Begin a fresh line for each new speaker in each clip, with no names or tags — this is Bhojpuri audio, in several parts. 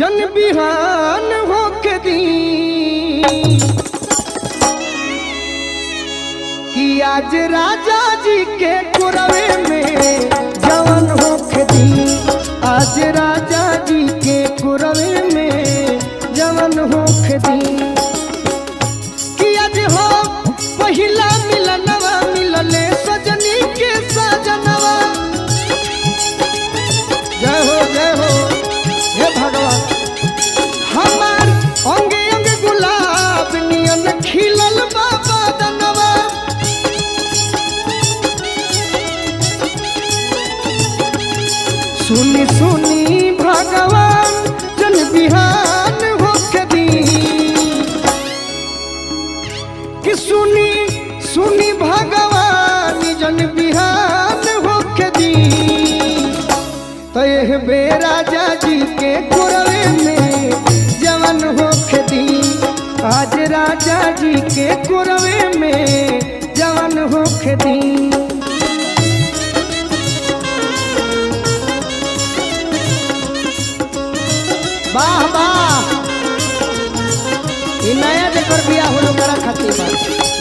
जन बिहान होके दी कि आज राजा जी के कुरवे में जवन होके दी। आज राजा जी के कुरवे में जवन होके दी कि आज हो पहिला मिलनवा मिलले सजनी के सजनवा। जय हो जय हो हे भगवान। हमार अंग अंग गुलाब नियन खिलल बाबा दनवा। सुनी सुनी भगवान जन बिहान होके दी कि सुनी सुनी भगवान जन बिहान होके दी। तो यह बे राजा जी के कुरवे में जवन होके दी। आज राजा जी के कुरवे में जवन होके दी। वाह वाह, ई नया जेकर बियाह होलो करा खातिर बा।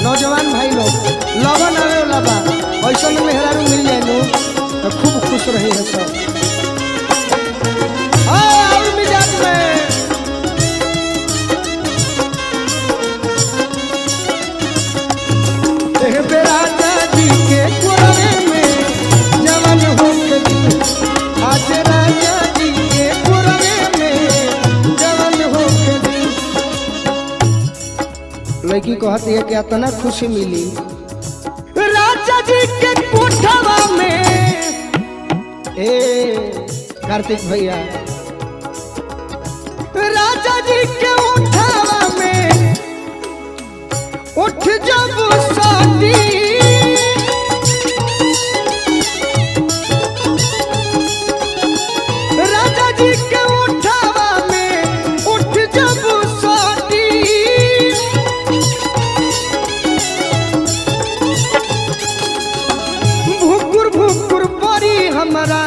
नौजवान भाई लोग लगन आवे वाला बा, ऐसा में मेहरारू मिल जाए नु तो खूब खुश रही है सब। और मिजाज में एह बे राजा जी के कुरवे में जवन होके दी। आज राजा जी के कुरवे में जवन होके दी। लड़की कहती है कि इतना खुशी मिली राजा जी के कोठवा में। ए कार्तिक भैया, राजा जी के उठावा में उठ जब साथी राजा जी के उठावा में उठ जब साथी भुकुर भुकुर परी हमारा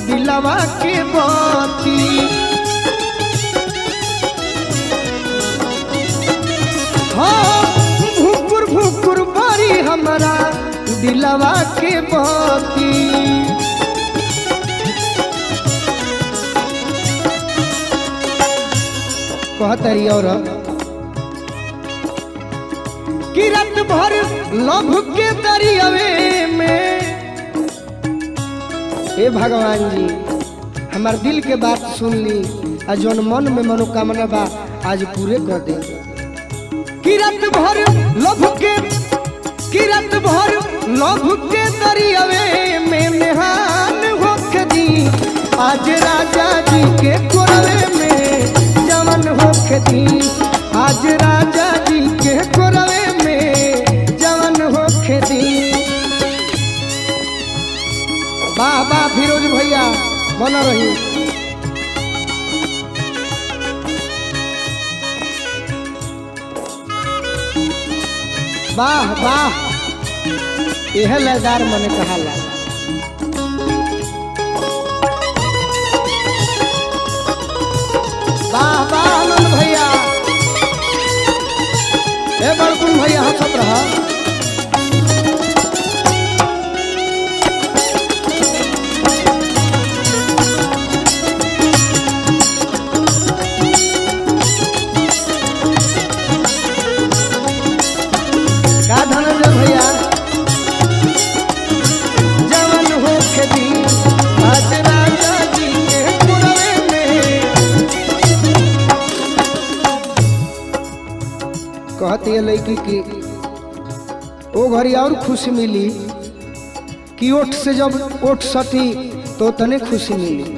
दिलवा के बाती। हाँ, भुकुर भुकुर परी हमारा दिलवा के बाती। कहतरी और कि रात भर लभ के दरियावे में। हे भगवान जी, हमार दिल के बात सुन ली आ जौन मन में मनोकामना बा आज पूरे कर दे। कि रात भर लभ के, कि रात भर लभ के दरियावे में नेहान होके दी। आज राजा जी के कोरवे में जवन होके दी। आज राजा जी के कोरवे में जवन होके दी। वाह वाह फिरोज भैया, बना रही। वाह वाह, यह लयदार मने कहाला। वाह वाह आनंद भैया, हे बड़कुन भैया हंसत रहा। का धनंजय भैया, जवन होके दी आज राजा जी के कुरवे में। कहती है लड़की की ओ घड़ी और खुशी मिली कि ओठ से जब ओठ सटी तो तने खुशी मिली,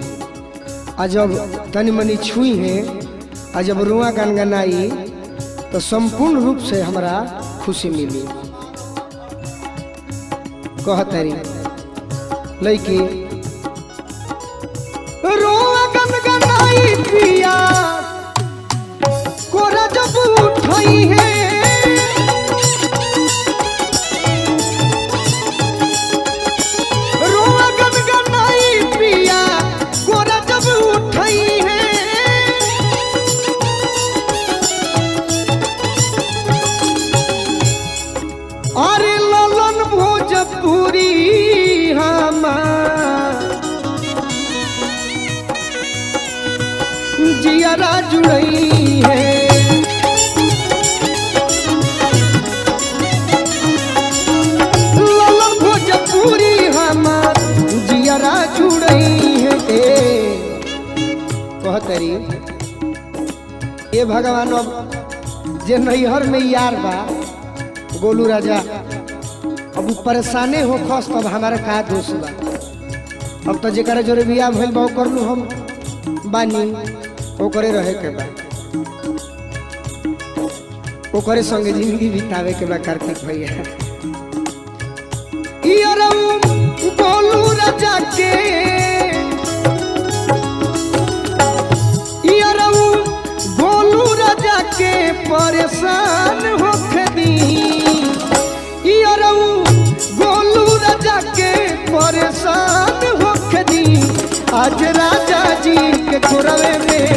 आ जब तनी मनी छुई है आ जब रुआ गनगनाई तो संपूर्ण रूप से हमरा खुशी मिली। कहतरी लड़की रोआ गनगनाई पिया कोरा जब उठाई है, रोआ गनगनाई पिया कोरा जब उठाई है, जियरा जुड़ई है। ललन भोजपुरी हमार जियरा जुड़ई है। कहतरी ए भगवान, अब जे नैहर में यार बा गोलू राजा, अब उ परेशाने हो खस, तब हमारा का दोष बा? अब तो जेकरा जोरे बियाह भइल बा ओकर नु हम बानी, ओकरे रहे के बा, ओकरे संगे जिंदगी बितावे के बा। कार्तिक भैया, गोलू राजा के गोलू राजा के परेशान होखे दी, गोलू राजा के परेशान होखे दी। आज राजा जी के कोरवे में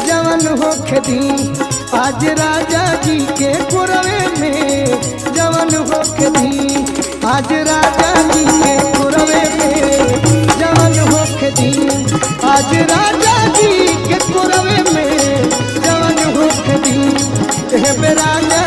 जवान होखे दी, आज राजा जी के कोरवे में जवान होखे दी, आज राजा जी के कोरवे में जवान होखे दी, आज राजा जी के कोरवे में जवान होखे दी। हे राजा